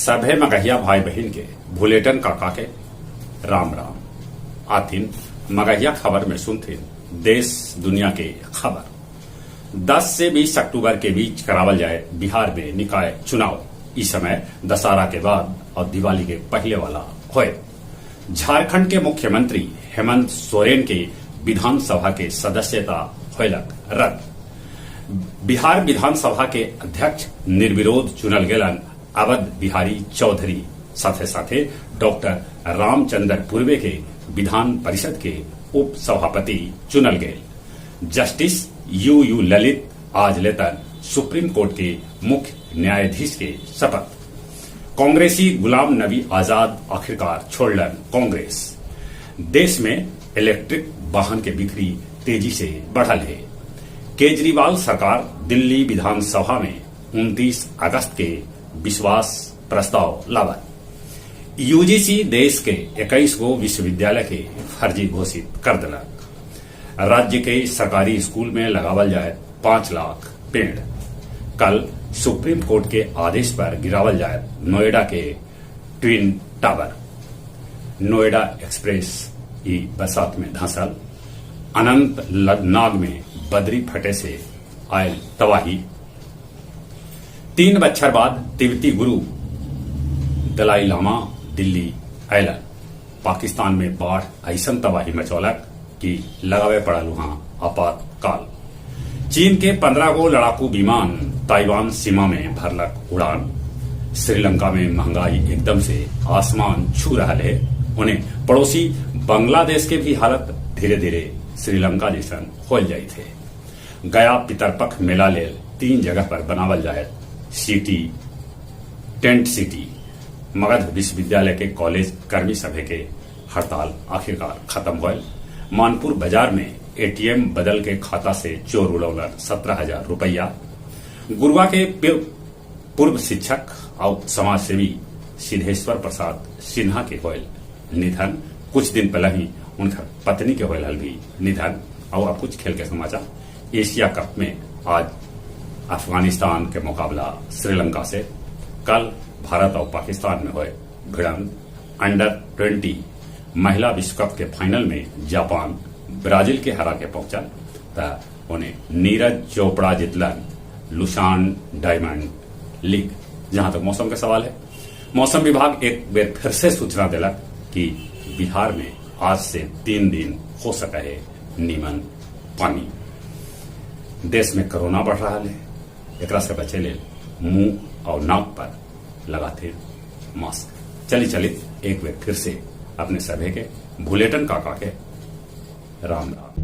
सभे मगहिया भाई बहिन के भुलेटन काका के राम राम। आथिन मगहिया खबर में सुनथिन देश दुनिया के खबर। 10 से 20 अक्टूबर के बीच करावल जाए बिहार में निकाय चुनाव। इस समय दशहरा के बाद और दिवाली के पहले वाला होए। झारखंड के मुख्यमंत्री हेमंत सोरेन के विधानसभा के सदस्यता होयलक रद्द। बिहार विधानसभा के अध्यक्ष निर्विरोध चुनल गेलन अवध बिहारी चौधरी। साथे साथे डॉक्टर रामचंद्र पूर्वे के विधान परिषद के उप सभापति चुनल गए। जस्टिस यू you Lalit आज लेतन सुप्रीम कोर्ट के मुख्य न्यायाधीश के शपथ। कांग्रेसी गुलाम नबी आजाद आखिरकार छोड़लन कांग्रेस। देश में इलेक्ट्रिक वाहन के बिक्री तेजी से बढ़ल है। केजरीवाल सरकार दिल्ली विधानसभा में 29 अगस्त के विश्वास प्रस्ताव लावत। यूजीसी देश के 21 गो विश्वविद्यालय के फर्जी घोषित कर दिलक। राज्य के सरकारी स्कूल में लगावल जाए 5 लाख पेड़। कल सुप्रीम कोर्ट के आदेश पर गिरावल जाए नोएडा के ट्विन टावर। नोएडा एक्सप्रेस ई बरसात में धंसल। अनंत नाग में बदरी फटे से आयल तबाही। 3 बच्छर बाद तिब्बती गुरु दलाई लामा दिल्ली अयलन। पाकिस्तान में बाढ़ ऐसन तबाही मचौलक कि लगावे पड़ल वहां आपातकाल। चीन के 15 गो लड़ाकू विमान ताइवान सीमा में भरलक उड़ान। श्रीलंका में महंगाई एकदम से आसमान छू रहा है। उन्हें पड़ोसी बांग्लादेश के भी हालत धीरे धीरे श्रीलंका जैसन होल जाये थे। गया पितरपख मेला लेल 3 जगह पर बनावल जाए सिटी टेंट सिटी। मगध विश्वविद्यालय के कॉलेज कर्मी सभा के हड़ताल आखिरकार खत्म होल। मानपुर बाजार में एटीएम बदल के खाता से चोर उड़ौलन 17,000 रुपया। गुरुआ के पूर्व शिक्षक और समाजसेवी सिद्धेश्वर प्रसाद सिन्हा के होयल निधन। कुछ दिन पहले ही उनका पत्नी के होयल भी निधन। और अब कुछ खेल के समाचार। एशिया कप में आज अफगानिस्तान के मुकाबला श्रीलंका से। कल भारत और पाकिस्तान में हुए भिड़ंत। अंडर 20 महिला विश्व कप के फाइनल में जापान ब्राजील के हरा के पहुंचल त उन्हें नीरज चोपड़ा जितलन लुसान डायमंड लीग। जहां तक मौसम का सवाल है, मौसम विभाग एक बेर फिर से सूचना दिलक कि बिहार में आज से 3 दिन हो सका है नीमन पानी। देश में कोरोना बढ़ रहा है, एकरा से बचे ले मुंह और नाक पर लगाते मास्क। चली चली एक बेर फिर से अपने सभे के भुलेटन काका के राम राम।